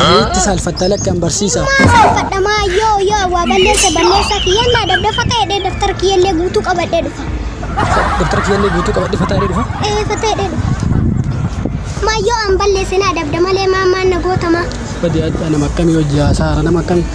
Itti saalfatta lakki an barsiisa. Maa saalfadha maa yoo yoo waa balleessa balleessaa kiyyaan naa dabda fata jedhee daftara kiyyallee guutuu qabadhee dhufa. Daftara kiyyallee guutuu qabadhee fataa jedhee dhufa. Ee fata jedhee dhufa. Maa yoo an balleesse naa dabda malee maa maan na gootama. Badi adda nama akkamii hojii haasaara nama akkamii.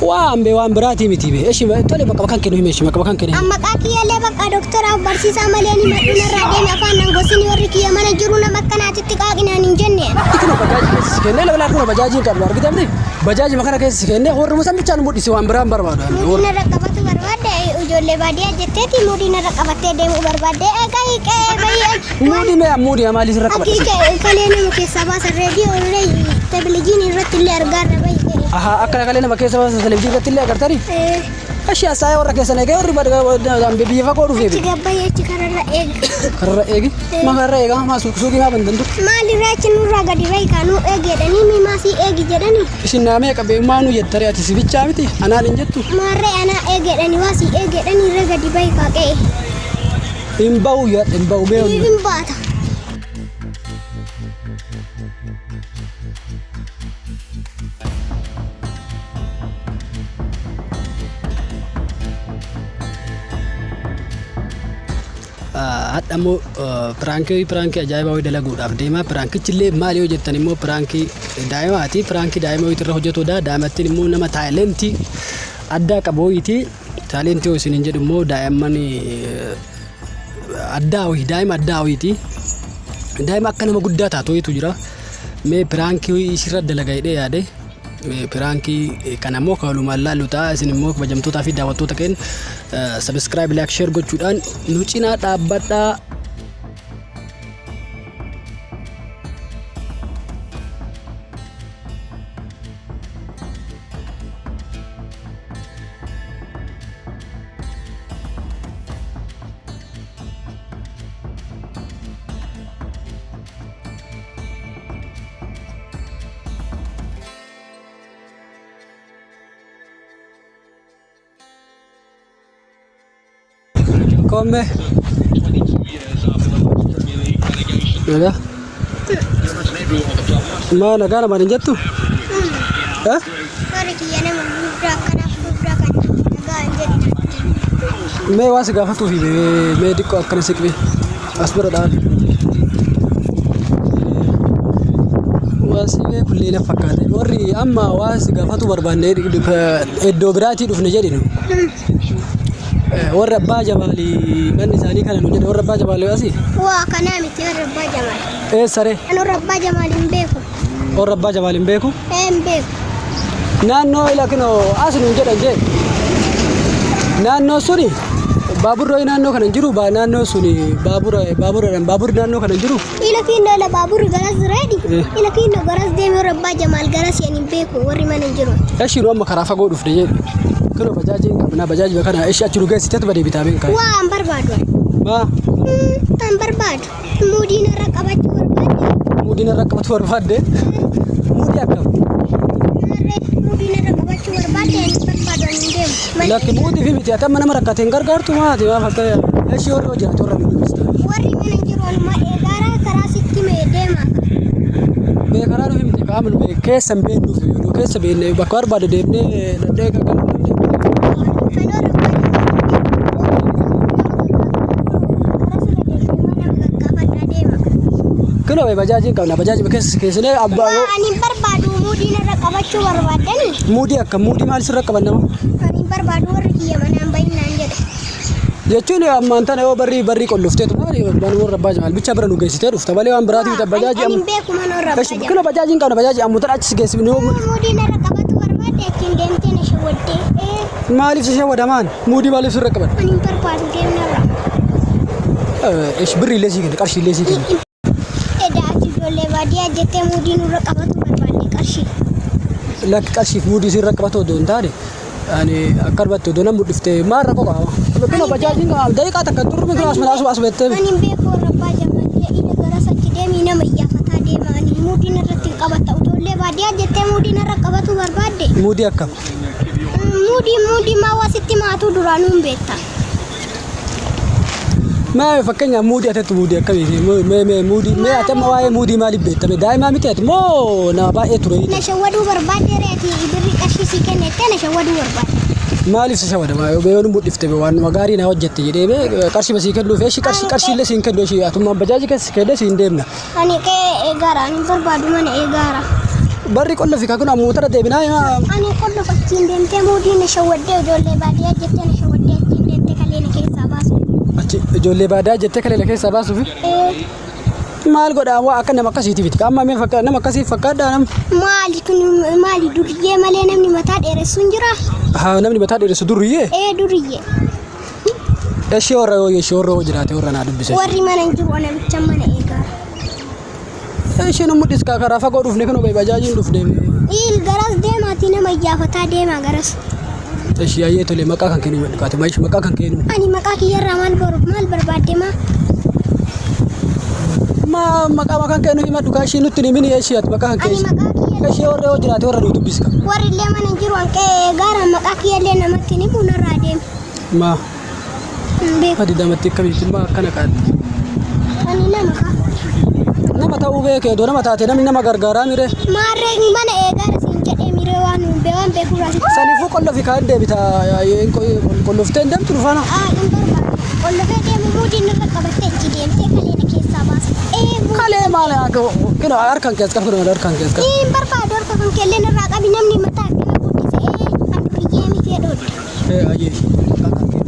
Waan bee waan biraatii miti bee. Eshi tole bakka bakkan kennu hime eshi bakka bakkan kennu. An maqaa kiyyallee bakka doktaraaf barsiisaa malee ni madhu narraa deeme afaan nan gosini warri kiyya mana jiru nama akkanaatitti qaaqinaan hin jenne. Kunoo bajaajii keessa si kennee labalaa kunoo bajaajii hin qabdu argite miti bajaajii kana keessa si kennee horruma san bichaan mudhisi waan biraan barbaadu. Muudii narra qabatu barbaadde ijoollee baadiyyaa jetteeti muudii narra qabattee deemuu barbaadde egaa hiiqee bahii Muudii mee muudii maalii sirra qabadha? Akii kalee nama keessaa baasan reediyoo illee televizyiinii irratti illee argaa irra bahii. Ahaa akka kalee nama keessa baasan televizyiinii irratti illee agartanii? Ashi asaayee warra keessan eegee warri biyya fagoo dhufee Achi gabbayee achi kararra eegi. karra eegi maa karra eegaa maa suuqii maa bantantu Maal irraa achi nurraa gadi bahi kaanuu eegi jedhanii miimaa sii eegi jedhanii. isin naamee qabee maa nu jettare ati si bichaa miti anaan hin jettu Maarree anaa eegi jedhanii waa sii eegi jedhanii irra gadi bahi kaaqee. hin bahu yaadhe hin bahu mee Hin baata. Hadha immoo piraankii piraankii ajaa'ibaa wayii dalaguudhaaf deema. Piraankichi illee maali yoo jettan immoo piraankii daa'imaati. Piraankii daa'ima wayiitu irra hojjetudha. Daa'imattiin immoo nama taalentii addaa qabu wayiiti. Taalentii yoo isiniin jedhu immoo daa'imman addaa wayii daa'ima addaa wayiiti. Daa'ima akka nama guddaa taatu wayiitu jira. Mee piraankii isirra dalaga jedhee yaade. Piraankii kana immoo kan walumaan laallu ta'a. Isin immoo kabajamtootaa fi daawwattoota keenya subscribe, like, share gochuudhaan nu cinaa dhaabbadhaa. Komme. Nagaa. Maa nagaa namaan hin jettu? Eh? Warri kiyya nama gurguddaa akkanaaf gurguddaa kan nagaa hin jedhu. Mee waa si gaafatuufi mee xiqqoo akkana siqme as bira dhaabi. Waa si beekullee na fakkaate. Warri amma waa si gaafatu barbaanne iddoo biraatii dhufne jedhinu. Warri abbaa jabaalii manni isaanii kana nu jedhe warri abbaa jabaalii asii. Waa kanaa miti warri abbaa jamaal. Eessa ree? Ani warra abbaa jamaal hin beeku. Warra abbaa jamaal hin beeku. Ee hin beeku. Naannoo ila kinoo as nuun jedhan jee. Naannoo suni baaburri naannoo kana hin jiru naannoo suni baabura baaburadhaan baaburri naannoo kana hin jiru. Ila kinnoo la baaburri garas reedi. Eh. Ila kinnoo garas deemee warra abbaa jamaal garas yan hin beeku warri mana hin jiru. Eshi nu amma karaa fagoo dhufne jee. Kinoo bajaajii hin qabna bajaajii kana eshi achi nu geessiteetu badee bitaa beekaa. Waa an barbaadu. Maa An barbaadu. Muudii narra qabachuu barbaadde. muudii narra qabatu barbaadde muudii akkam. Narree muudii narra qabachuu barbaadde ani barbaadu ani hin deemu. Mana Lakki muudii fi miti ati amma nama rakkate hin gargaartu maati maaf akka eshi warri hojjetu warra nu dubbista. Warri mana hin jiru anuma eegaaraa karaa sitti mee deema. Bee karaa nu himte qaama nu bee keessa hin beeknuuf nu keessa beekne bakka barbaade deemnee dhadhee gagaluu dandeenya. Kan warra abbaa deema. Kinoo bee bajaajii hin qabna bajaajii keessa keessinee abbaa Waa ani hin barbaadu muudii narra qabachuu barbaaddani. muudii akka muudii maal sirra qaban nama. Ani hin barbaadu warri kiyya manaan bahinaan jedhe. Jechuun ammaan tana yoo barrii barrii qollofteetu maali waan warra abbaa jamaal bicha bira nu geessitee dhufta malee waan biraatii miti bajaajii Ani amma. hin beeku mana warra abbaa Eshi jamaal. kinoo bajaajii hin qabna bajaajii ammoo tana achi si geessifne yoo Muudii narra qabatu barbaadde achiin deemtee na shawwaddee. maaliif si shawwadamaan muudii maaliif sirra qaban. Ani hin barbaadu deemnarra. Eshi birrii illee sii kenna qarshii illee sii kenna. Edaa ati ijoollee baadiyyaa jettee muudii nurra qabatu barbaadde qarshii. Lakki qarshiif muudii sirra qabatu odoo hin taane ani akkanumatti odoo nama mudhifte maal rakkoo qaba. Kinoo bajaajiin daqiiqaa takka turre kinoo asuma asuma asuma jettee. Ani hin beeku warra abbaa jamaal ila garas achi deemii nama iyyaafataa deema. Ani muudii narratti hin qabatta. Ijoollee baadiyyaa jettee muudii narra qabatu barbaadde. Muudii akkam? Muudii muudii maa waa sitti maatuu duraanuu hin beekta. Mee fakkeenyaaf muudii atetti muudii akkamiiti? Mee mee muudii mee ati amma waa'ee muudii maaliif beektame? Daa'imaa miti ati moo nama baay'ee ture? Na shawwaduu barbaadde reeti birri qarshii sii kennettee na shawwaduu barbaadde. Maaliif si shawwada? Mee yoo nu mudhifte waan nama gaarii na hojjette jedhee mee qarshii basii kennuuf eeshi qarshii qarshii illee siin kennu eeshi atummaan bajaajii keessa si kennee siin deemna. Ani qe'ee eegaara ani barbaadu mana eegaara. Barri qolla fi kakuna motora deebinaa Ani qollof achiin deemtee muudii na shawwaddee ijoollee baadiyyaa jettee na shawaddee achiin deemtee kalee na keessaa baasu. Achi ijoollee baadiyyaa jettee kalee na keessaa baasuuf maal godhaa waa akka nama akkasiiti miti. Amma mee fakka nama akkasii fakkaadhaa nama. Maali kun maali duriyyee malee namni mataa dheeressu hin jiraa? Haa namni mataa dheeressu duriyyee. Ee duriyyee. Eshee warra yoo eshee warra yoo jiraate warra naa dubbise. Warri mana hin jiru ana bicha mana eegaa. Isheen nu mudhis karaa fagoo dhufne kan obee bajaajiin dhufne. Il garas deemaatii nama iyyaafataa deemaa garas. Ishee ayyee tole maqaa kan kennu kaate maayis maqaa kan kennu. Ani maqaa kiyyarraa maal boru maal barbaadde maa? Ma maqaa kan kennu himadhu kaa ishee nutti himini ishee ati maqaa kan Ani kennu. maqaa kiyya Ishee warra yoo jiraate warra nu dubbis ka. warri illee mana hin jiru hanqee eegaara maqaa kiyyallee namatti ni bunarraa deema. Ma Hin beeku. ati damatti akkamitti ma akkana kaatti. Ani nama kaa. Nama ta'uu beekee odoo nama taate namni nama gargaaraa mire. Maarree mana eegaara siin jedhee miree waan hin waan beekurraa sitti. Saniifuu qolla fi kaan deebita qolloftee hin deemtu dhufaana. Aa hin barbaadu. Qollofee deemu muudiin irra qabattee achi deemtee kalee na keessaa baasa. Ee Kalee maal kino harkaan keessa qabu kino harkaan keessa qabu. Hin barbaadu harka kan kelleen irraa qabi namni mataa akkana guddise ee an duriyyee miti jedhuudha. Ayyee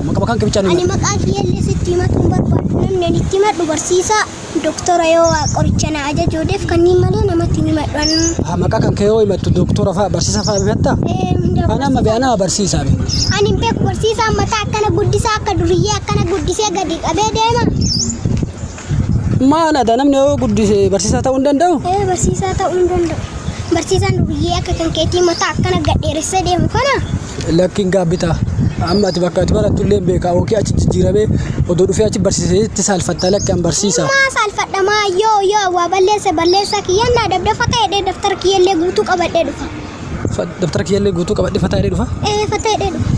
maqaa kan kibichaa Ani maqaa kiyyallee sitti himatu hin barbaadu. Namni ani itti himadhu barsiisaa doktora yoo waa qoricha na ajajuudheef kanneen malee namatti hin himadhu. An Maqaa kan kee yoo himattu doktora fa'a barsiisaa fa'a himatta? ee hunda Ana amma be'ana barsiisaa be. Ani hin beeku barsiisaan mataa akkana guddisaa akka duriyyee akkana guddisee gadi qabee deema. Maal aadaa namni yoo guddise barsiisaa ta'uu hin danda'u? Ee barsiisaa ta'uu hin danda'u. Barsiisaan duriyyee akka kan keetii mataa akkana gad dheeressee deemu kana. Lakkiin gaabbita. Amma ati bakka ati barattu illee beekaa yookiin achi jijjiiramee odoo dhufee achi barsiisee itti saalfatta lakki an barsiisaa. Maa saalfadha maa yoo yoo waa balleesse balleessaa kiyyaan naa dabdafa ta'e daftara kiyyallee guutuu qabadhee dhufa. Daftara kiyyallee guutuu qabadhee fataa jedhee dhufa. Ee fataa jedhee dhufa.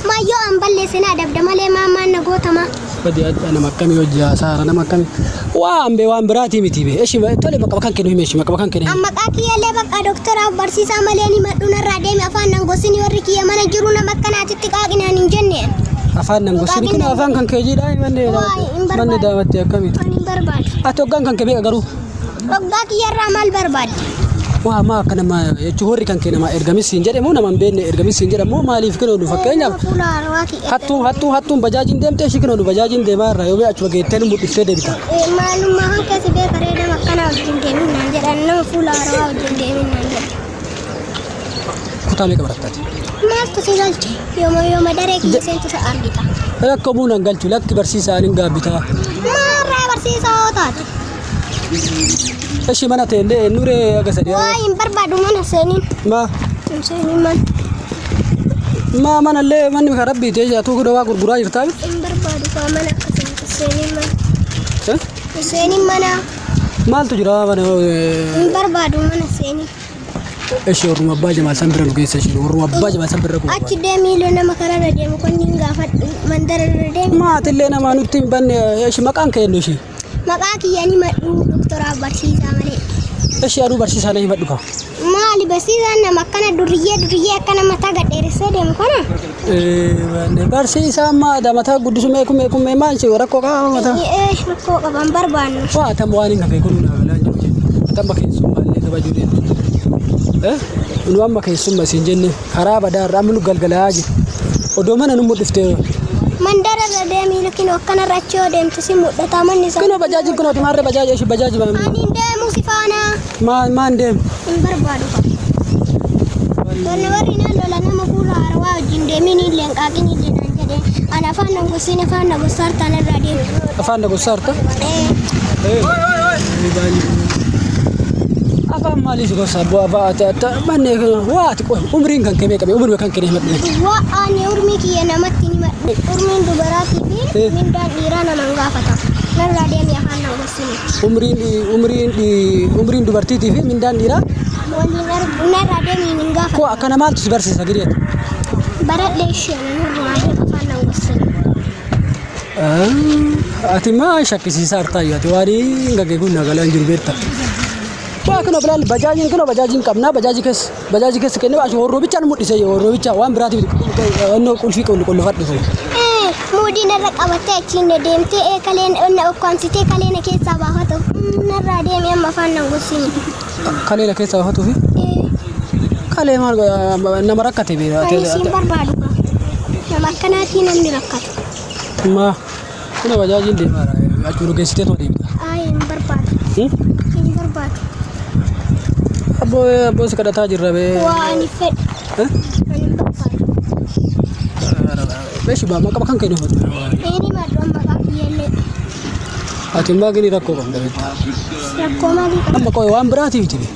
Maa yoo an balleesse naa dabda malee maa maan na gootama. Badi nama akkamii hojii haasaara nama akkamii. Waan bee waan biraatii miti bee. Eshi tole maqaa kan kennu hime eshi maqaa kan kennu. An maqaa kiyyallee bakka doktoraaf barsiisaa malee ni madhu narraa deemi afaan nan gosini warri kiyya mana jiru nama akkanaatitti qaaqinaan hin jenne. Afaan nan gosini kun afaan kan kee jiidhaa manni Waa hin barbaadu. manni daawwatte akkamiiti. Ani hin barbaadu. Ati hoggaan kan kee meeqa garuu? Waggaa kiyyarraa maal barbaadde? Waa maa akka nama jechuun warri kan kee nama ergamis siin jedhe moo nama hin beekne ergamis siin jedhe moo maaliif kennu fakkeenyaaf Fuula haarawaa kiyya. hattuun hattuun hattuun bajaajiin deemtee ishii kennu bajaajiin deemaa irraa yoo achuma geettee nu mudhiftee deebita. Maalummaa hanka si beekaree nama akkanaa wajjin deemin naan jedhan nama fuula haarawaa wajjin deemin naan jedhan. Kutaa meeqa barattaati? Maaltu si galche? Yooma yooma daree kiyya seentu sa argita. Rakkoo buunaan galchu lakki barsiisaan hin gaabbitaa. Maarraa barsiisaa hoo taate? Ishii mana teellee nuree aga sadii. Waa hin barbaadu mana seeniin. Maa Hin seeniin mana. maa manallee manni kan rabbii ta'e jaatuu kudha waa gurguraa jirtaa? Hin barbaadu kaa mana akkasuma seeniin mana. Seeniin mana. Maaltu jira mana? Hin barbaadu mana seeniin. Ishii warruma abbaa jamaal san bira nu geessa ishii warruma abbaa jamaal san bira Achi deemii illee nama karaarra deemu kunniin gaafadhu mandara irra deemi. Maatillee namaa nutti hin banne ishii maqaan kee eenyu ishii? Maqaa kiyya ni madhu doktoraaf barsiisaa malee. Ishii aduu barsiisaa na himadhu kaa. Maali barsiisaan nama akkana duriyyee duriyyee akkana mataa gad dheeressee deemu kana? Barsiisaan maada mataa guddisu meeku meeku mee maal ishee rakkoo qaba mataa. Ee rakkoo qaban barbaannu. Waa tam waan hin hafe kun naa galaa jiru jedhe. Atamma keessummaa illee kabajuu deemtu. Nu amma keessummaa siin jenne karaa badaa irraa amma nu galgalaa jiru. Odoo mana nu mudhiftee. Mandara irra deemii lakin akkanarra achi yoo deemtu si mul'ata manni isaa. Kunoo bajaajiin kunooti maarree bajaajii ishee bajaajii Ani hin deemu si faana. Maan deemu? Hin barbaadu. Tole warri naan lola nama fuula haarawaa wajjin deemiin illee hin qaaqin illee naan jedhe. Ani afaan nan gossiin afaan na gossaa hartaan irraa deemu. Afaan na gossaa harta? Ee. Afaan maalii si gossa bu'aa ba'aa ta'e manni waa ati umriin kan kee meeqa umrii kan kee himadhu. Waa ani urmii kiyya namatti ni madhu. Urmiin dubaraatii fi mindaan dhiiraa nama hin gaafata. Narraa deemi afaan nan gossini. Umriin umriin umriin dubartiitii fi mindaan dhiiraa Waliin narraa deemi hin gaafata. Koo akkana maaltu si barsiisa giriyeet? Baradhee ishee nurraa deemu afaan nan gossini. Ati maa shakkisiisaa hartaa ati waan hin gagee kun nagalee hin jiru beekta. Waa kunoo bilaal bajaajiin kunoo bajaajiin qabnaa bajaajii keessa kennee achi horroo bichaan mul'ise horroo bichaa waan biraatiif onnoo qulfii qulqullifadhu sun. Muudii narra qabattee achiin na deemtee kaleen na ukkaamsitee kalee na keessaa baafatu narraa deemi amma afaan nan gossini. Kalee na keessaa baafatuu fi kalee maal nama rakkate beera. Ani siin barbaadu nama akkanaatii namni rakkatu. Maa kuna bajaajiin deemaa achi nu geessitee too deemta. Ayi hin barbaadu. Hin barbaadu. Abboo abboo si kadhataa jirra bee. Waa ani fedhu. Ani hin barbaadu. Beeshi baa maqaa kan kennu. Inni maddu amma maqaa kiyyallee. Ati immoo gini rakkoo qabda beekta. Rakkoo maalii qaba? Amma qoy waan biraatiif tibi.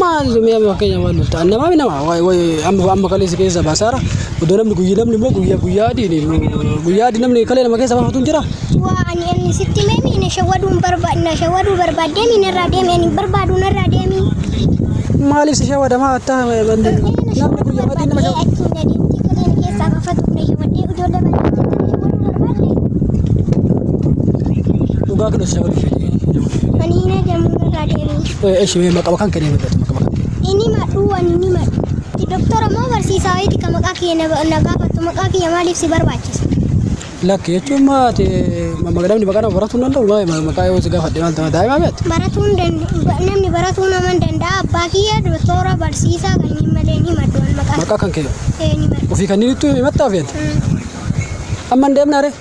Maal mi'a fakkeenya maal lolta namaa nama wayi amma kalee si keessa baasaara odoo namni guyyaa namni immoo guyyaa guyyaa adiin guyyaa adii namni kalee nama keessa baafatu hin jira. Waa ani inni sitti meemi na shawwaduu barbaad na shawwaduu barbaaddee mi narraa deemi ani barbaadu narraa deemi. Maaliif si shawwadamaa attaa namni Na guyyaa shawwaduu adii nama barbaaddee shawwada. achiin na deemtee kalee na keessaa baafatuuf na shawwaddee ijoollee baadiyyaa na shawwaduu barbaadde. Dhugaa kan si shawwadu fedhe. Ani hin ajamu narraa deemi. Eeshi mee maqaa kan kennee mul'atu maqaa kan kennee. Inni madhu ani ni madhu. Doktora moo barsiisaa wayiiti ka maqaa kiyya na gaafattu maqaa kiyya maaliif si barbaachisa? Lakki jechuun maati namni maqaa nama baratuu hin danda'u maqaa yoo si gaafadhe maal ta'a daa'ima mi'aati. Baratuun namni baratuu nama hin danda'a abbaa kiyya doktora barsiisaa kanneen malee ni madhu ani maqaa Maqaa kan kee ee ni madhu. Ofii kanneen itti himattaa feete. Amma hin deemna ree.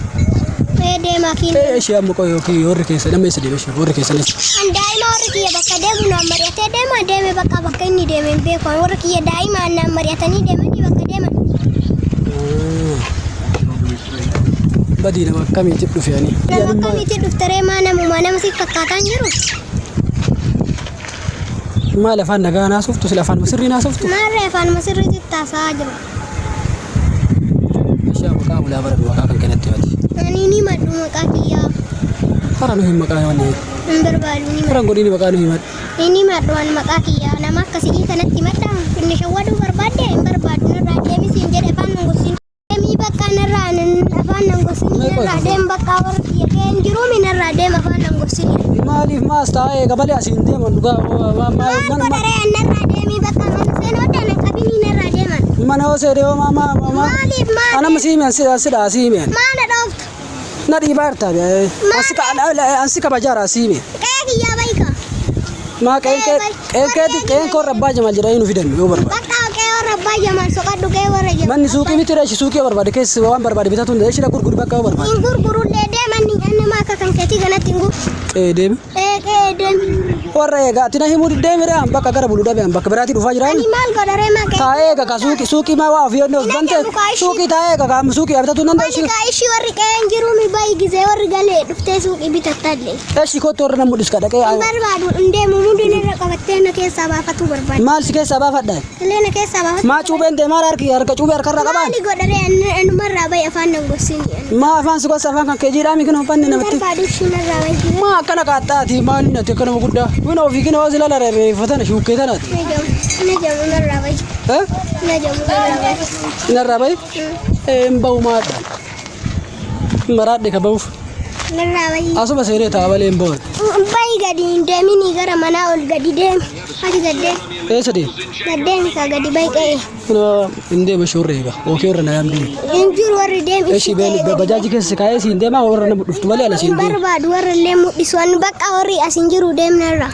Ee deemaa kiyya. Ee ishee amma qoy yookiin warri keessa nama eessa deeme ishee warri keessa eessa. An daa'ima warri kiyya bakka deemu naan mari'atee deema deeme bakka bakka inni deeme hin beeku. An warri kiyya daa'ima naan mari'atanii deemanii bakka deeman. Badii nama akkamiitiif dhufe ani. Nama akkamiitti dhuftaree maa namuma nama si fakkaataa hin jiru? Maal afaan nagaa naasoftu sila afaan sirrii naasoftu. Maarree afaanuma sirriitti taasa'aa jiru. Ishee maqaa bulaa bara maqaa kan kennatti himati. Ani ni madhu maqaa kiyyaa. Hara nu hin maqaa wanni. Hin barbaadu ni madhu. Hara godhini maqaa nu himadhu. Inni madhu an maqaa kiyyaa nama akkasii kanatti madha. Inni shawwaduu barbaadde hin barbaadu narraa deemi siin jedhe afaan nan gossin. Deemii bakka narraa afaan nan gossin narraa deem bakka warra kiyya kee hin jiru mi narraa deem afaan nan gossin. Maaliif maas taa'ee gabalee asiin deeman dhugaa Maal godharee narraa deemii bakka mana seenoo dana qabinii narraa deeman. Mana hoo seeree hoo maa maa maa. Maaliif maal? Anama sii himeen sidha asii himeen. Maana dhoofta? Na dhiibaa jirta. Ansi kabajaara asii himeen. Qe'ee kiyyaa bayika. Maa qe'een qe'een koo rabbaa jamal jedhanii nu fidan yoo barbaade. Bakka qe'ee warra abbaa jamal soqadhu qe'ee warra jamal. Manni suuqii miti reeshi suuqii yoo barbaade keessa waan barbaade bitatu hin danda'e gurguru bakka yoo barbaade. Hin gurgurullee deeman nama akka kan keetii kanatti hin gurguru. Qe'ee deemi. Ee qe'ee deemi. Warra eegaa ati na himuu deemi ree bakka gara buluu dhabe bakka biraatii dhufaa jira. Ani maal godharee maa qe'ee. Taa'ee eega ka suuqii suuqii maa waa ofii of bante suuqii taa'ee eega ka suuqii bitatu hin danda'e. Wani kaa ishii warri qe'ee hin jiru mi bayi gizee warri galee dhuftee suuqii bitattallee. Eshi kootu warra na mul'is ka dhaqee. Hin barbaadu hin deemu mudin irra qabattee na keessaa baafatuu barbaadu. Maal si keessaa baafadha? Illee na keessaa baafatu. Maa cuubeen deemaa harki harka cuubee harkarraa qabaan? Maali godharee anumarraa bayi afaan nan gossini. Maa afaan si gosa afaan kan kee jiidhaa mi uffanni Hin namatti. barbaadu ishii narraa bayi. Maa akkana qaaxxaati maal nati akkana guddaa. Wina ofii kina hoos ilaala reeffatan shuukkee tanaati. Na jamu na jamu narraa bayi. Eh? Na jamu narraa bayi. Narraa bayi? Hin bahu maadha. Maraadhe ka bahuuf. Narraa bayi. Asuma seenee ta'a malee hin bahu. Bayi gadi hin deeminii gara manaa ol gadi deemi. Ati gad deemi. Eessa deema? Gad deemi ka gadi bayi qe'ee. Kuna hin deema shoorree egaa. Ookee warra na yaamdi. Hin jiru warri deemi. Eshi been bajaajii keessa kaa'ee siin deema warra nama dhuftu malee ala siin Hin deema. barbaadu warra illee mul'isu ani bakka warri as hin jiru deemnarra.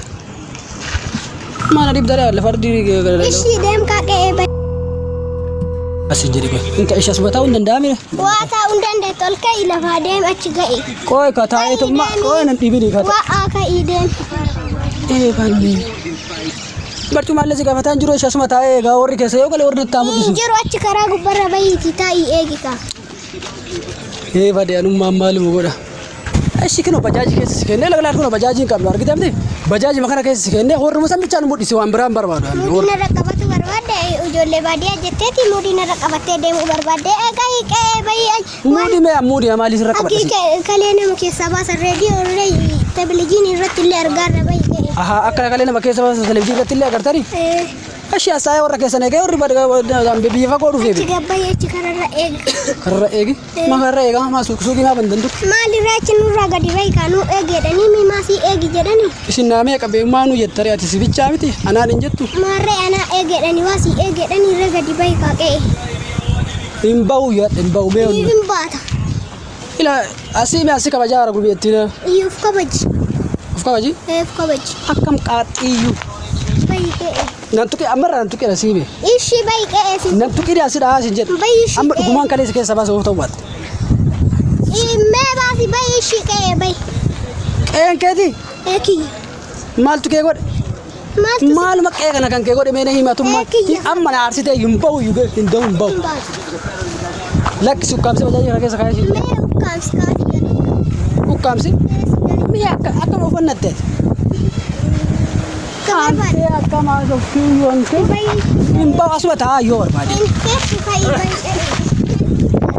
Maana dhibda lafa ardii Ishii deem kaa qe'ee bayi. Asin jedhe qoy. Inta ishee asuma taa'uu hin danda'amine. Waa taa'uu hin dandeettu ol ka'ii lafaa deem achi ga'i. Qoy ka taa'ee tumma qoy nan dhibini ka Waa ka'ii deem. Ee banni. Barcumaallee si gaafataa hin jiru ishee asuma taa'ee egaa warri keessa yoo gale warri natti Hin mul'isu. jiru achi karaa gubbarra bahiitii taa'ii eegi kaa. Ee bade anummaan maaluma godha. Ishi kinoo bajaajii keessa si kennee lagalaa kunoo bajaajii hin qabnu argite miti bajaajii makana keessa si kennee warri musan bichaan mul'isi waan biraan barbaadu. Muudii narra qabatu barbaadde ijoollee baadiyyaa jetteeti muudii narra qabattee deemuu barbaadde egaa qe'ee bahii. Muudii mee muudii maaliif irra qabadha? Akki kalee nama keessaa baasan reediyoo irra televizyiinii irratti illee argaarra bahii qe'ee. Ahaa akka kalee nama keessa baasan televizyiinii irratti illee agartanii? Ee. Ashi asaayee warra keessan eegee warri biyya fagoo dhufee Achi gabbayee achi kararra eegi. Karra eegi. Ma karra eegaa maa suuqii maa bandantu. Maalirraa achi nurraa gadi bahi kaanuu eegi jedhanii miimaasii eegi jedhanii. Isin naamee qabee maa nu jettare ati si bichaa miti anaan hin jettu. Maarree anaa eegi jedhanii waa sii eegi jedhanii irra gadi bahi kaa qe'e. Hin bahu yaadhe hin bahu mee onnu. Hin baata. Ila asii mee asii kabajaa hara gurbiyyattiin. Iyyuu of kabaji. Of kabaji. Ee of kabaji. Akkam qaaxxiiyyuu. Bahi qe'e. Nan tuqe ammarraa nan tuqe asii mee. Ishii bahi qe'e si. Nan tuqe asii dhaa sin jedhe. Bahi ishii Amma qe'e. dhugumaan kaleessa keessa baasa of ta'uu baatte. Mee baasi bahi ishii qe'e bahi. Qe'een keetii Ee kiyya. maaltu kee godhe? Maaltu si Maaluma qe'ee kana kan kee godhe mee na himatummaa. Ee kiyya. Amma na aarsitee hin bahu iyyuu hin bahu hin bahu. hin baatu? Lakki ukkaamsee bajaajii kana keessa kaayee siin. Mee ukkaamsi kaati jedhe. Ukkaamsi. Mi'a akka akkam uffannatteeti. Akka barbaade. Antee akkam haasoftuu yoo antee. Bahi. Hin bahu asuma taa'aa yoo barbaade. Hin feetu ka'i bahi qe'e.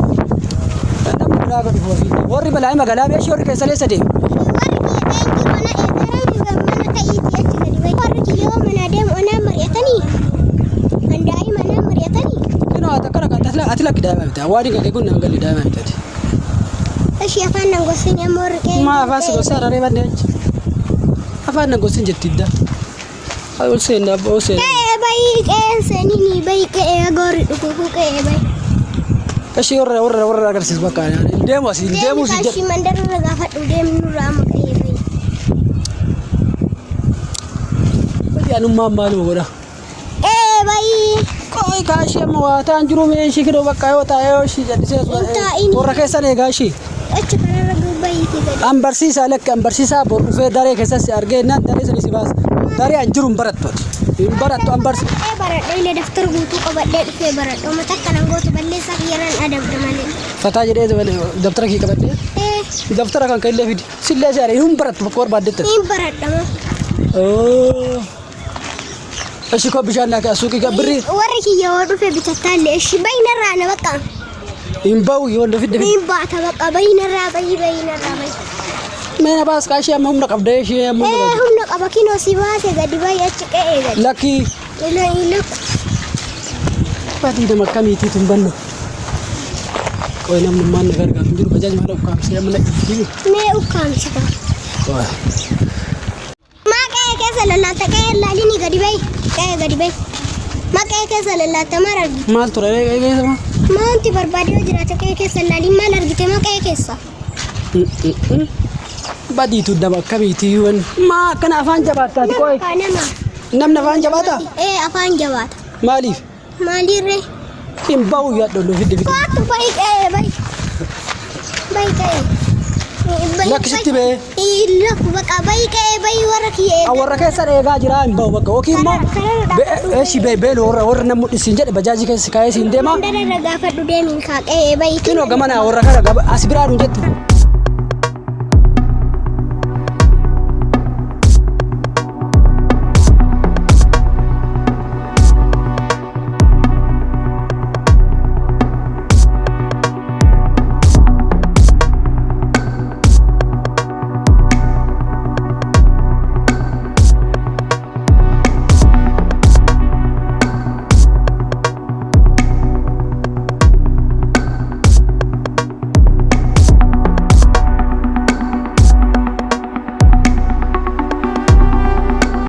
Namni biraa gadi foofii. Warri balaa magaalaa beeshii warri keessan eessa deemu? Warri kiyya qe'een jiru ana eegaran mana ka'iitii achi gadi bahi. Warri kiyya yoo mana deemu anaan mari'atanii. An daa'ima anaan mari'atanii. Kinoo ati akkana kan ati lakki daa'ima miti. Waan hin galle kun naan galle daa'ima miti ati. Ishii afaan nan gosin amma warri qe'een Maa afaan si gosaa raree banne achi. Afaan nan gosin jetti idda. Ol seenna abbaa ol seenna. Qe'ee bahi qe'een seeninii bahi qe'ee agoorri dhufuufuu qe'ee bahi. Ishii warra warra warra agarsiisu bakka hin deemu asii hin deemu Deemi si jedhu. kaashii mandarra gaafadhu deemi nurraa amma qe'ee bahi. Hojii anummaan maaluma godha. Qe'ee bahi. Qoy kaashii amma waa ta'an jiru mee ishii kidoo bakka yoo taa'ee yoo ishii jallisee Hin taa'in. warra keessan eegaa ishii. Achi kararra bahiitii gadi. An barsiisaa lakki an barsiisaa bor dhufee daree keessatti si argee naan daree sanii si baasa. Daree an jiru hin barattu ati. Hin barattu an barsi. Dhufee baradhee illee daftara guutuu qabadhee dhufee baradhe. Uummata akkanan gootu balleessaa kiyyarraan adabda malee. Fataa jedhee daftara kee qabadhee. Ee Daftara kan kan illee fidi. Sillee si aree hin barattu bakka barbaaddetti. hin baradhama. Ishi koo bishaan naa suuqii kan birrii Warri kiyya yoo dhufe bitattaallee ishi bahinarraa na bakka. hin bahu yoo fidde fidde. Hin baata bakka bahinarraa bahi bahinarraa bahi. Mee na baas kaashii amma humna qabda ishee amma humna Ee qabda. humna qaba kinoo si baase gadi bahi achi qe'ee gadi. Lakkii Ila ila badii nama akkamiitii tun banna. Qoy namni maan na gargaaru hin jiru bajaaj maal ukkaamsee amma na itti. Mee ukkaamsi kaa. Qoy. Maa qe'ee keessa lallaatta qe'ee laalinii gadi bahi qe'ee gadi bahi. Maa qe'ee keessa lallaatta maal argite? Maal ture eegeessa maa? Maanti barbaade yoo jiraate qe'ee keessa laaliin maal argite maa qe'ee keessa? Badiitu nama akkamiitii wan maa akkana afaan jabaattaati qoy. Nama nama. Namni afaan jabaataa? Ee afaan jabaata. Maaliif? Maalirree? Hin bahu yaaddoon fidde fidde. Kootu bahi qe'ee bahi. Bahi qe'ee. Lakkisitti bee. Lakku bakka bahi qe'ee bahi warra kiyya eega. Warra keessan eegaa jira hin bahu bakka yookiin immoo eeshi beelu warra warra namni mul'isiin jedhe bajaajii keessa kaa'ee siin deema. Mandara irra gaafadhu deemiin kaa qe'ee bahi. Kinoo gamana warra kana as biraa dhuun jette.